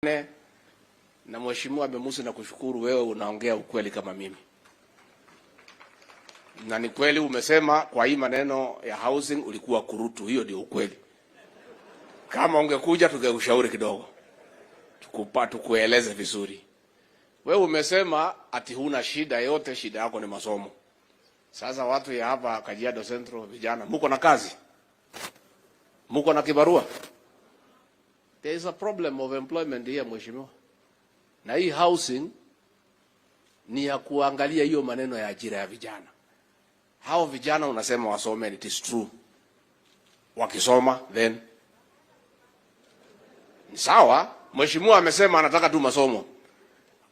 Na Mheshimiwa Memusi, nakushukuru wewe unaongea ukweli kama mimi, na ni kweli umesema kwa hii maneno ya housing ulikuwa kurutu. Hiyo ndio ukweli. Kama ungekuja tungekushauri kidogo, tukupa tukueleze vizuri. Wewe umesema ati huna shida yote, shida yako ni masomo. Sasa watu ya hapa Kajiado Central, vijana, muko na kazi? Muko na kibarua? There is a problem of employment here, mheshimiwa. Na hii housing ni ya kuangalia hiyo maneno ya ajira ya vijana. Hao vijana unasema wasome, it is true. Wakisoma then ni sawa. Mheshimiwa amesema anataka tu masomo.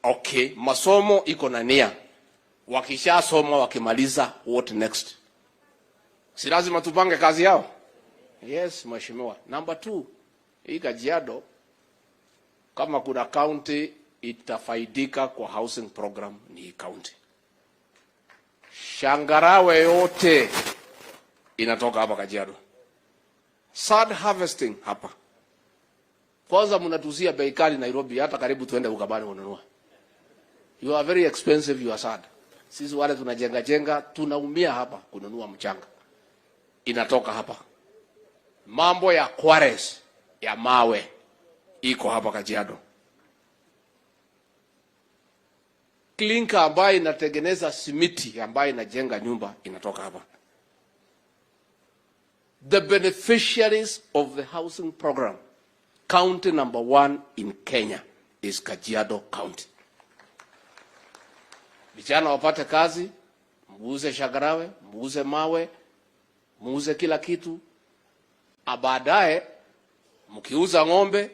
Okay, masomo iko na nia. Wakishasoma wakimaliza, what next? Si lazima tupange kazi yao? Yes, mheshimiwa. Number two, hii Kajiado kama kuna county itafaidika kwa housing program ni hii county. Changarawe yote inatoka hapa Kajiado. Sand harvesting hapa. Kwanza mnatuuzia bei kali Nairobi, hata karibu tuende Ukambani kununua. You are very expensive, you are sand. Sisi wale tunajenga jenga tunaumia hapa kununua mchanga. Inatoka hapa. Mambo ya quarries ya mawe iko hapa Kajiado. Klinka ambayo inatengeneza simiti ambayo inajenga nyumba inatoka hapa. The beneficiaries of the housing program, county number one in Kenya is Kajiado County. Vijana wapate kazi, muuze changarawe, muuze mawe, muuze kila kitu. Baadaye mkiuza ng'ombe,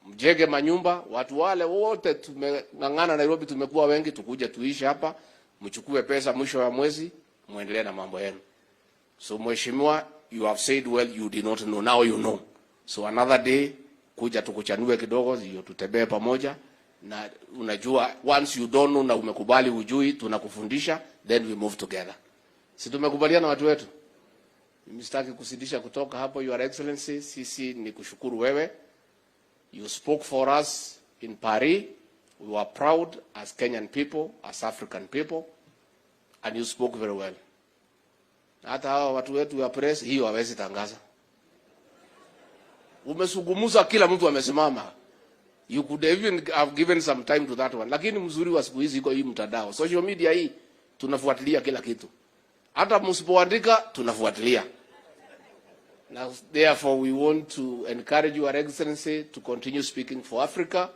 mjenge manyumba. Watu wale wote tumeng'ang'ana Nairobi, tumekuwa wengi, tukuje tuishi hapa, mchukue pesa mwisho wa mwezi, muendelee na mambo yenu. So mheshimiwa, you have said well, you did not know, now you know. So another day kuja tukuchanue kidogo, ndio tutembee pamoja. Na unajua once you don't know na umekubali hujui, tunakufundisha then we move together. Si tumekubaliana watu wetu? Mimi sitaki kuzidisha kutoka hapo, Your Excellency. Sisi ni kushukuru wewe. You spoke for us in Paris. We were proud as Kenyan people, as African people, and you spoke very well. Hata hawa watu wetu wa press hiyo hawezi tangaza. Umezungumza, kila mtu amesimama. You could even have given some time to that one. Lakini mzuri wa siku hizi iko hii mtandao. Social media hii tunafuatilia kila kitu. Hata msipoandika tunafuatilia. Now, therefore, we want to encourage Your Excellency to continue speaking for Africa,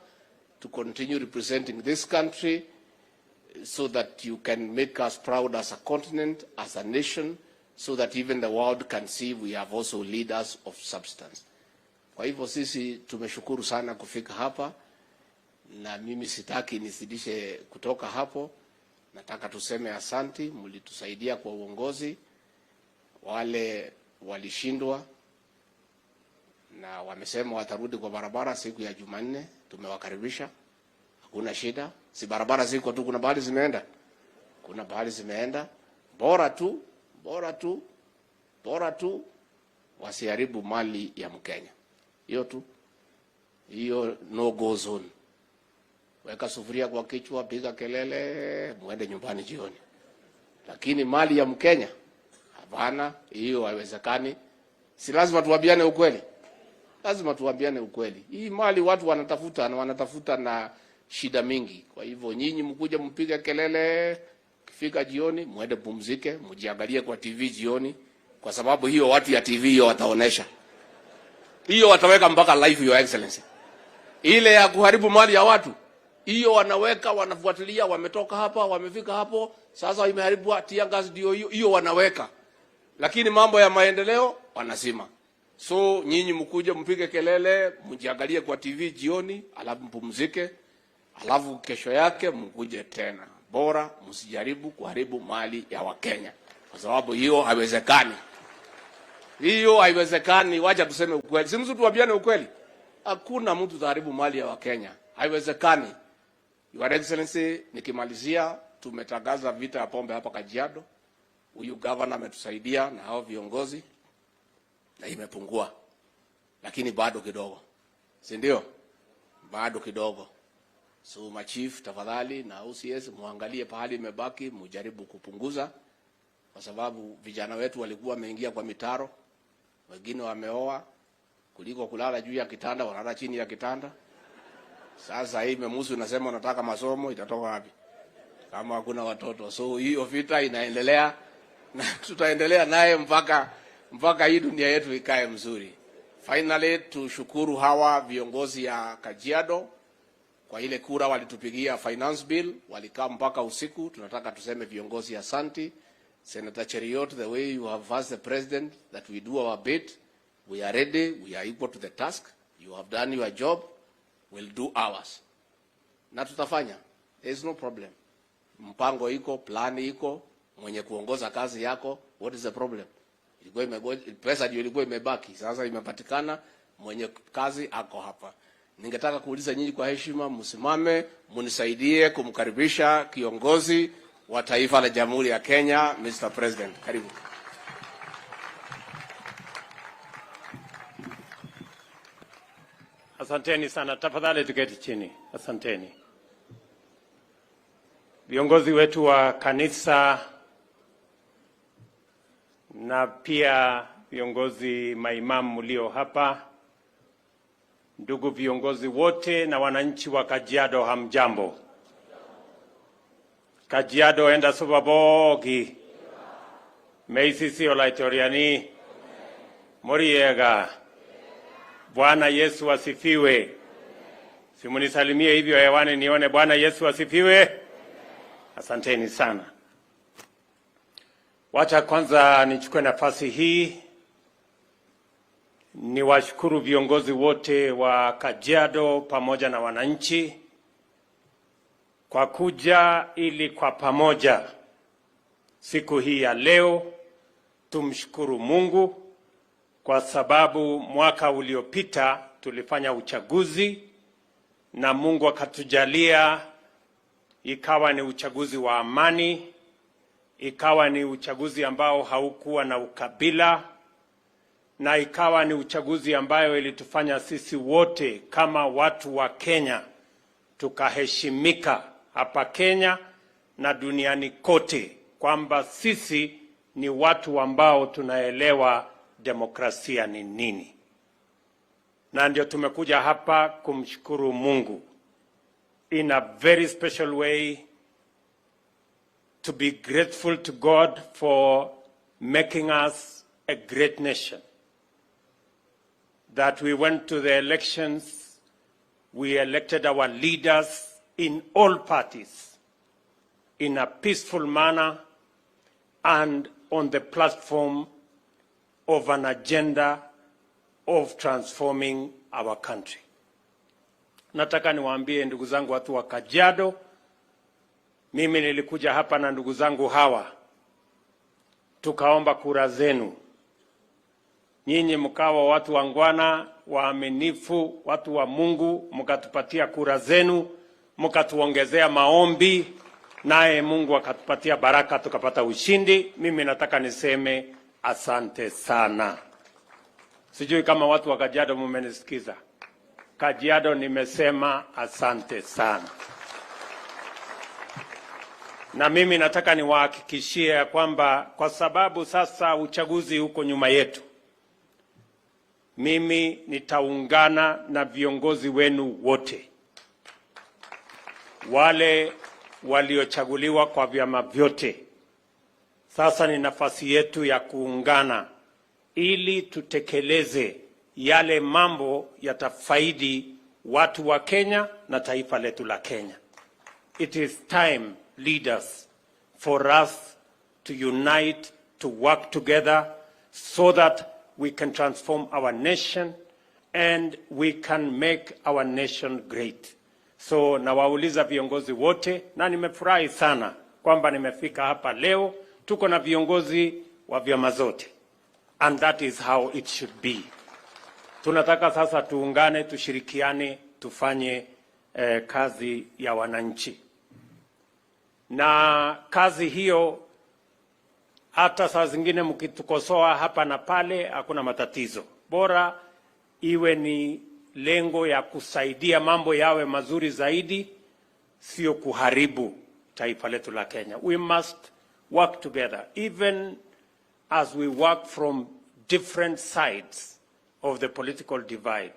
to continue representing this country, so that you can make us proud as a continent, as a nation, so that even the world can see we have also leaders of substance. Kwa hivyo sisi tumeshukuru sana kufika hapa, na mimi sitaki nizidishe kutoka hapo. Nataka tuseme asanti, mlitusaidia kwa uongozi. Wale walishindwa na wamesema watarudi kwa barabara siku ya Jumanne, tumewakaribisha, hakuna shida. Si barabara ziko tu, kuna bahali zimeenda, kuna bahali zimeenda. Bora tu, bora tu, bora tu wasiharibu mali ya Mkenya. Hiyo tu, hiyo no go zone. Weka sufuria kwa kichwa, piga kelele, muende nyumbani jioni, lakini mali ya Mkenya hapana, hiyo haiwezekani. Si lazima tuambiane ukweli? Lazima tuambiane ukweli. Hii mali watu wanatafuta na wanatafuta na shida mingi. Kwa hivyo nyinyi mkuje mpige kelele, kifika jioni muende pumzike, mjiangalie kwa TV jioni, kwa sababu hiyo watu ya TV hiyo wataonesha. Hiyo wataweka mpaka live, Your Excellency. Ile ya kuharibu mali ya watu hiyo wanaweka, wanafuatilia, wametoka hapa, wamefika hapo, sasa imeharibu tear gas, ndio hiyo hiyo wanaweka, lakini mambo ya maendeleo wanazima. So nyinyi mkuje mpige kelele, mjiangalie kwa TV jioni, alafu mpumzike, alafu kesho yake mkuje tena. Bora msijaribu kuharibu mali ya Wakenya, kwa sababu hiyo haiwezekani. Hiyo haiwezekani. Wacha tuseme ukweli, si mtu tuambiane ukweli. Hakuna mtu taharibu mali ya Wakenya, haiwezekani. Your Excellency, nikimalizia, tumetangaza vita ya pombe hapa Kajiado. Huyu governor ametusaidia na hao viongozi na imepungua, lakini bado kidogo, si ndio? Bado kidogo. So machief, tafadhali na OCS muangalie pahali imebaki, mujaribu kupunguza, kwa sababu vijana wetu walikuwa wameingia kwa mitaro, wengine wameoa, kuliko kulala juu ya kitanda wanalala chini ya kitanda. Sasa hii memusu nasema unataka masomo, itatoka wapi kama hakuna watoto? So hiyo vita inaendelea na tutaendelea naye mpaka hii dunia yetu ikae mzuri. Finally, tushukuru hawa viongozi ya Kajiado kwa ile kura walitupigia finance bill, walikaa mpaka usiku. Tunataka tuseme viongozi, asanti. Senator Cheruiyot, the way you have asked the president that we do our bit, we are ready, we are equal to the task. You have done your job, we'll do ours. Na tutafanya. There is no problem. Mpango iko, plan iko, mwenye kuongoza kazi yako, what is the problem? Ilikuwa pesa ndio ilikuwa imebaki, sasa imepatikana, mwenye kazi ako hapa. Ningetaka kuuliza nyinyi kwa heshima, msimame munisaidie kumkaribisha kiongozi wa taifa la Jamhuri ya Kenya, Mr. President. Karibu. Asanteni sana, tafadhali tuketi chini. Asanteni viongozi wetu wa kanisa na pia viongozi maimamu mlio hapa, ndugu viongozi wote na wananchi wa Kajiado, hamjambo? Kajiado enda subabogi meisisi olaitoriani moriega. Bwana Yesu asifiwe. Simunisalimie hivyo hewani nione. Bwana Yesu asifiwe. Asanteni sana. Wacha kwanza nichukue nafasi hii niwashukuru viongozi wote wa Kajiado pamoja na wananchi kwa kuja ili kwa pamoja siku hii ya leo tumshukuru Mungu kwa sababu mwaka uliopita tulifanya uchaguzi na Mungu akatujalia ikawa ni uchaguzi wa amani, ikawa ni uchaguzi ambao haukuwa na ukabila, na ikawa ni uchaguzi ambayo ilitufanya sisi wote kama watu wa Kenya tukaheshimika hapa Kenya na duniani kote kwamba sisi ni watu ambao tunaelewa demokrasia ni nini, na ndio tumekuja hapa kumshukuru Mungu in a very special way, to be grateful to God for making us a great nation, that we went to the elections, we elected our leaders in all parties in a peaceful manner and on the platform of an agenda of transforming our country. Nataka niwaambie ndugu zangu watu wa Kajiado, mimi nilikuja hapa na ndugu zangu hawa tukaomba kura zenu, nyinyi mkawa watu wangwana, waaminifu, watu wa Mungu, mkatupatia kura zenu, mkatuongezea maombi, naye Mungu akatupatia baraka, tukapata ushindi. Mimi nataka niseme asante sana. Sijui kama watu wa Kajiado mumenisikiza. Kajiado nimesema asante sana, na mimi nataka niwahakikishie ya kwamba kwa sababu sasa uchaguzi uko nyuma yetu, mimi nitaungana na viongozi wenu wote wale waliochaguliwa kwa vyama vyote. Sasa ni nafasi yetu ya kuungana ili tutekeleze yale mambo yatafaidi watu wa Kenya na taifa letu la Kenya. It is time, leaders, for us to unite, to work together so that we can transform our nation and we can make our nation great. So nawauliza viongozi wote, na nimefurahi sana kwamba nimefika hapa leo. Tuko na viongozi wa vyama zote, and that is how it should be. Tunataka sasa tuungane, tushirikiane, tufanye kazi ya wananchi, na kazi hiyo hata saa zingine mkitukosoa hapa na pale, hakuna matatizo, bora iwe ni lengo ya kusaidia mambo yawe mazuri zaidi, sio kuharibu taifa letu la Kenya. We must work together even as we work from different sides of the political divide,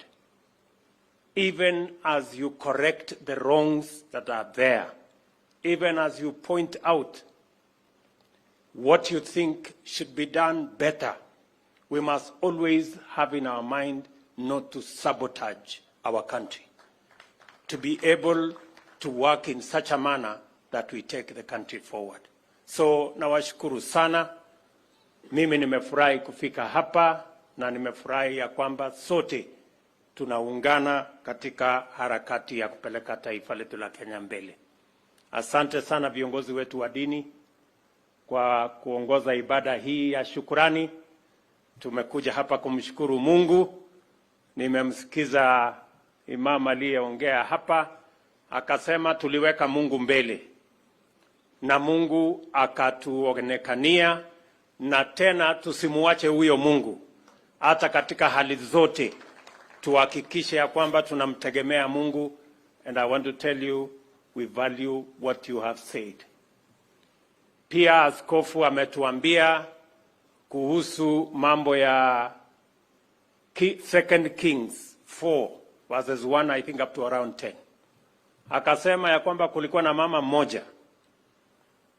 even as you correct the wrongs that are there, even as you point out what you think should be done better, we must always have in our mind not to sabotage our country, to be able to work in such a manner that we take the country forward. So nawashukuru sana. Mimi nimefurahi kufika hapa na nimefurahi ya kwamba sote tunaungana katika harakati ya kupeleka taifa letu la Kenya mbele. Asante sana viongozi wetu wa dini kwa kuongoza ibada hii ya shukurani. Tumekuja hapa kumshukuru Mungu. Nimemsikiza imam aliyeongea hapa akasema tuliweka Mungu mbele na Mungu akatuonekania, na tena tusimuache huyo Mungu hata katika hali zote, tuhakikishe ya kwamba tunamtegemea Mungu. And I want to tell you, we value what you have said. Pia askofu ametuambia kuhusu mambo ya Second Kings 4 verses 1, I think, up to around 10. Akasema ya kwamba kulikuwa na mama mmoja